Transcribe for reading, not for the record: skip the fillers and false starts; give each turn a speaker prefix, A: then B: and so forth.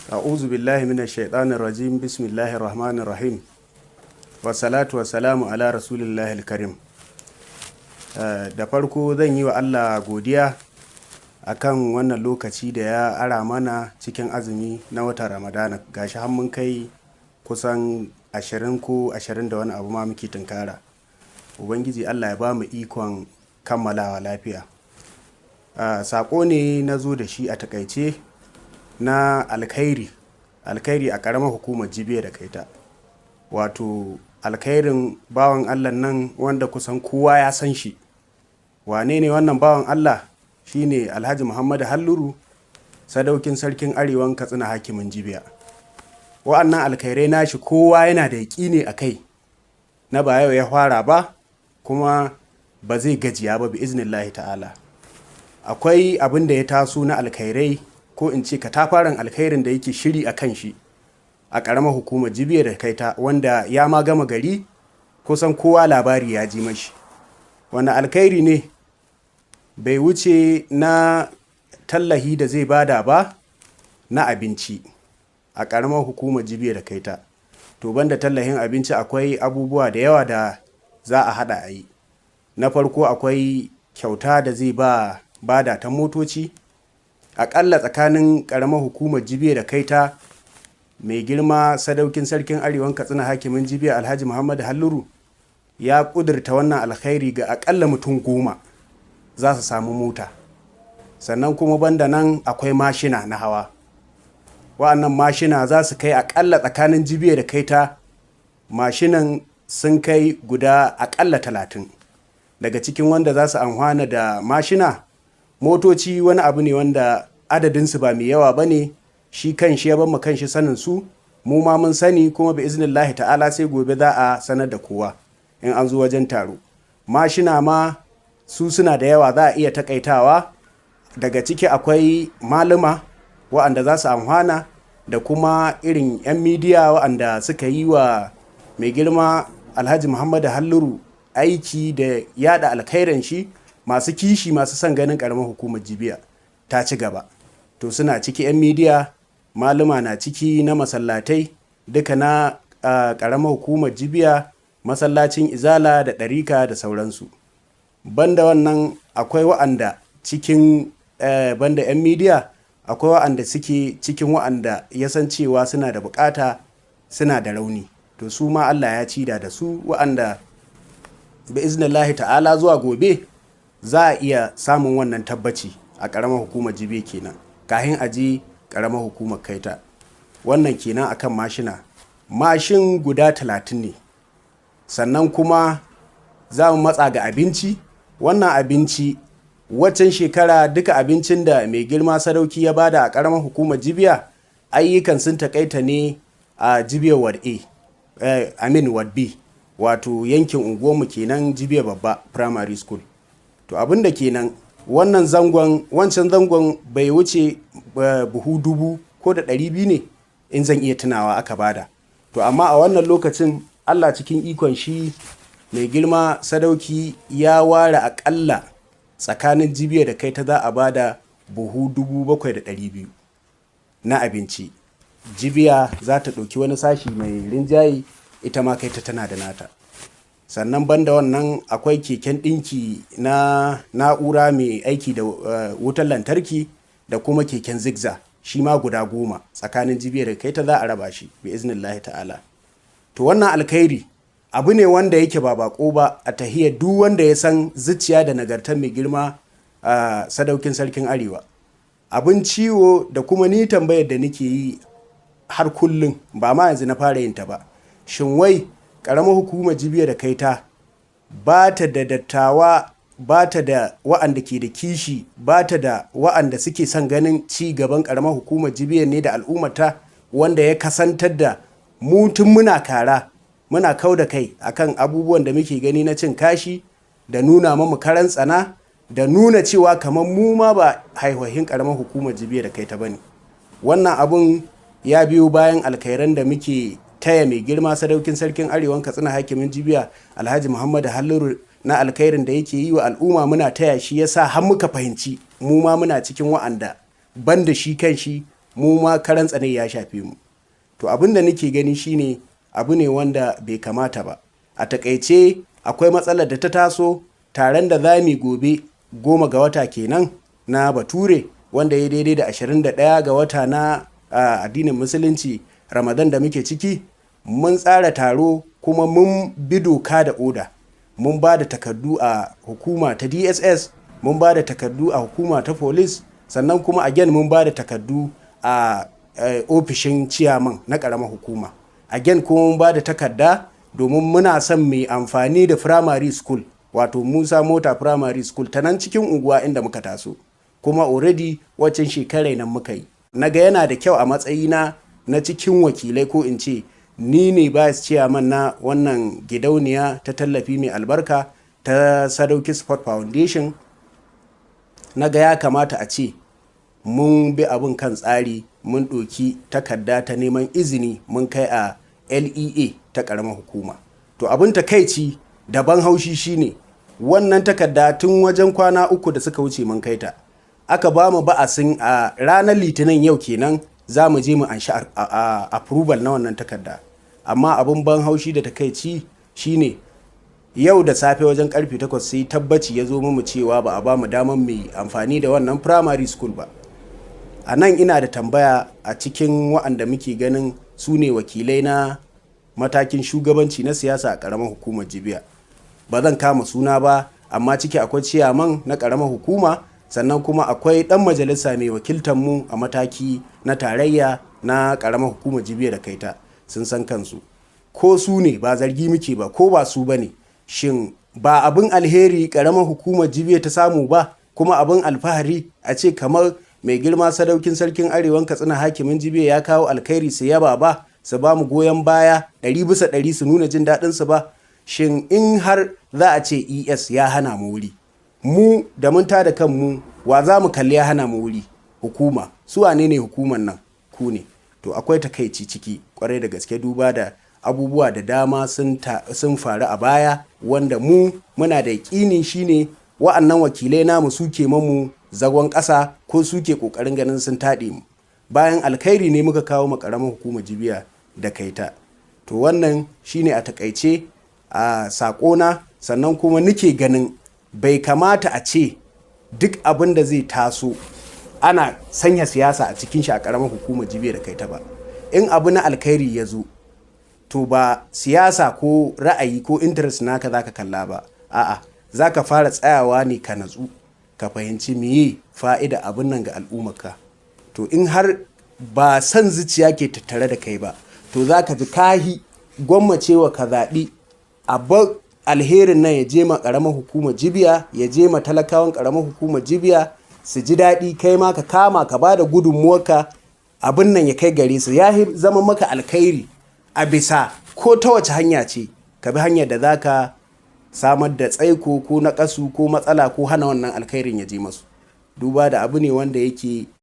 A: A'udhu billahi minash shaitanir rajim. Bismillahir rahmanir rahim. Wassalatu wassalamu ala rasulillahi karim. Da farko zan yi wa Allah godiya akan wannan lokaci da ya ara mana cikin azumi na watan Ramadana. Gashi har mun kai kusan 20 ko 20 da wani abu ma muke tunkara. Ubangiji Allah ya ba mu ikon kammalawa lafiya. Saƙo ne na zo da shi a takaice na alkhairi, alkhairi a ƙaramar hukumar Jibiya da Kaita. Wato alkhairin bawan Allah nan wanda kusan kowa ya san shi. Wane ne wannan bawan Allah? Shine Alhaji Muhammadu Halluru, sadaukin sarkin Arewan Katsina, hakimin Jibiya. Wa'annan alkhairai nashi kowa yana da yaƙini a kai, na ba yau ya fara ba kuma ba zai gajiya ba bi iznillahi ta'ala. Akwai abin da ya taso na alkhairai, ko in ce katafaren alkhairin da yake shiri a kan shi a ƙaramar hukumar Jibiya da Kaita, wanda ya ma gama gari, kusan kowa labari ya ji mashi. Wani alkhairi ne? Bai wuce na tallahi da zai bada ba na abinci a ƙaramar hukumar Jibiya da Kaita. To, banda tallahin abinci akwai abubuwa da yawa da za a haɗa a yi. Na farko, akwai kyauta da zai ba bada ta motoci. Aƙalla tsakanin ƙaramar hukumar Jibiya da Kaita, mai girma sadaukin sarkin Arewan Katsina, hakimin Jibiya, Alhaji Muhammadu Halluru ya ƙudurta wannan alkhairi ga aƙalla mutum 10 za su samu mota. Sannan kuma banda nan akwai mashina na hawa. Wa'annan mashina za su kai aƙalla tsakanin Jibiya da Kaita, mashinan sun kai guda aƙalla 30. Daga cikin wanda za su amfana da mashina, motoci wani abu ne wanda adadinsu ba mai yawa ba ne. Shi kan shi ya ban mu kan shi sanin su, mu ma mun sani, kuma bi iznillahi ta'ala sai gobe za a sanar da kowa in an zo wajen taro. Mashina ma su suna da yawa, za a iya takaitawa. Daga ciki akwai malama wa'anda za su amfana, da kuma irin 'yan midiya wa'anda suka yi wa mai girma Alhaji Muhammadu Halluru aiki da yada alkhairan shi, masu kishi, masu son ganin karamar hukumar Jibiya ta ci gaba. To, suna ciki 'yan midiya, malama na ciki na masallatai duka na karamar hukumar Jibiya, masallacin Izala da ɗarika da sauransu. Banda wannan akwai wa'anda cikin banda 'yan midiya, akwai wa'anda suke cikin wa'anda ya san cewa suna da bukata, suna da rauni. To, su ma Allah ya cida da su, wa'anda bi iznillahi ta'ala zuwa gobe za a iya samun wannan tabbaci a ƙaramar hukumar Jibe kenan, kahin a ji ƙaramar hukumar Kaita. Wannan kenan akan mashina. Mashin guda 30 ne. Sannan kuma za mu matsa ga abinci. Wannan abinci, waccan shekara duka abincin da mai girma sadauki ya bada a ƙaramar hukumar Jibiya, ayyukan sun takaita ne a Jibiya Ward A, amin, Ward B, wato yankin unguwarmu kenan, Jibiya Babba Primary School. To, abin da kenan wannan zangon, wancan zangon bai wuce buhu 1200 ne in zan iya tunawa aka bada. To, amma a wannan lokacin Allah cikin ikon shi, mai girma sadauki ya ware akalla tsakanin Jibiya da Kaita za a bada buhu 7200 na abinci. Jibiya za ta ɗauki wani sashi mai rinjaye, ita ma Kaita tana da nata. Sannan banda wannan akwai keken ɗinki na na'ura mai aiki da wutar lantarki, da kuma keken zigza, shi ma guda 10, tsakanin Jibiya da Kaita za a raba shi bi iznillahi ta'ala. To, wannan alkhairi abu ne wanda yake ba bako ba a tahiyar duk wanda ya san zuciya da nagartar mai girma sadaukin sarkin Arewa. Abin ciwo da kuma ni tambayar da nake yi har kullum, ba ma yanzu na fara yin ta ba, shin wai ƙaramar hukumar Jibiya da Kaita ba ta da dattawa, ba ta da wa'anda ke da kishi, ba ta da wa'anda suke son ganin ci gaban ƙaramar hukumar Jibiya ne da al'ummata, wanda ya kasantar da mu tun muna kara muna kau da kai akan abubuwan da muke gani na cin kashi da nuna mamu karan tsana da nuna cewa kamar mu ma ba haihuhin ƙaramar hukumar Jibiya da Kaita bane? Wannan abun ya biyo bayan alkhairan da muke taya mai girma sadaukin sarkin Arewan Katsina, hakimin Jibiya, Alhaji Muhammadu Halliru na alkhairin da yake yi wa al'umma. Muna taya shi, yasa har muka fahimci mu ma muna cikin wa'anda banda shi kan shi Mu ma karan tsane ya shafe mu. To, abin da nake gani shine abu ne wanda bai kamata ba. A takaice, akwai matsalar da ta taso. Taron da za mu gobe, 10 ga wata kenan na Bature, wanda ya daidai da 21 ga wata na addinin Musulunci, Ramadan da muke ciki. Mun tsara taro kuma mun bi doka da oda. Mun ba da takardu a hukuma ta DSS, mun ba da takardu a hukuma ta police, sannan kuma again mun ba da takardu a ofishin ciyaman na ƙaramar hukuma. Again kuma mun ba da takarda domin muna son mai amfani da primary school, wato Musa Mota Primary School, ta nan cikin unguwa inda muka taso. Kuma already waccan shekarai nan muka yi. Naga yana da kyau a matsayina na cikin wakilai, ko in ce ni ne vice chairman na wannan gidauniya ta tallafi mai albarka ta Sadauki Sport Foundation, naga ya kamata a ce mun bi abin kan tsari, mun ɗauki takarda ta neman izini mun kai a LEA ta ƙaramar hukuma. To, abin takaici da ban haushi shine wannan takarda tun wajen kwana 3 da suka wuce mun kai ta, aka ba mu ba'asin a ranar Litinin, yau kenan, za mu je mu anshi approval na wannan takarda. Amma abin ban haushi da takaici shine yau da safe wajen karfe 8 sai tabbaci ya zo mu cewa ba a ba mu damar mai amfani da wannan primary school ba. A nan ina da tambaya a cikin waɗanda muke ganin su ne wakilai na matakin shugabanci na siyasa a ƙaramar hukumar Jibiya. Ba zan kama suna ba, amma ciki akwai ciyaman na ƙaramar hukuma, sannan kuma akwai ɗan majalisa mai wakiltar mu a mataki na tarayya na ƙaramar hukumar Jibiya da Kaita. Sun san kansu. Ko su ne, ba zargi muke ba, ko ba su ba ne, shin ba abin alheri ƙaramar hukumar Jibiya ta samu ba, kuma abin alfahari a ce kamar mai girma Sadaukin Sarkin Arewan Katsina, Hakimin Jibiya, ya kawo alkhairi, su yaba ba, su ba mu goyon baya 100%, su nuna jin daɗin su ba? Shin in har za a ce ES ya hana mu wuri, mu da mun tada kanmu, wa za mu kalli ya hana mu wuri? Hukuma. Su wane ne hukuman nan? Ku ne. To, akwai takaici ciki kwarai da gaske, duba da abubuwa da dama sun faru a baya wanda mu muna da yaƙinin shine wa'annan wakilai namu suke mamu zagon ƙasa ko suke ƙoƙarin ganin sun taɗe mu, bayan alkhairi ne muka kawo ƙaramar hukumar Jibiya da Kaita. To, wannan shine a takaice a saƙona. Sannan kuma nike ganin bai kamata a ce duk abin da zai taso ana sanya siyasa a cikin shi a ƙaramar hukumar Jibiya da Kaita ba. In abu na alkhairi ya zo, to ba siyasa ko ra'ayi ko interest naka zaka kalla ba, a'a, zaka fara tsayawa ne ka natsu, ka fahimci meye fa'ida abin nan ga al'ummarka. To, in har ba son zuciya ke tattare da kai ba, to za ka ji kahi gwammacewa ka zaɓi abu alherin nan ya je ma ƙaramar hukumar Jibiya, ya je ma talakawan ƙaramar hukumar Jibiya su ji daɗi, kai ma ka kama ka ba da gudunmuwarka, abin nan ya kai gare su, ya zama maka alkhairi a bisa ko ta wace hanya ce ka bi, hanyar da za ka samar da tsaiko ko naƙasu ko matsala ko hana wannan alkhairin ya je masu, duba da abu ne wanda yake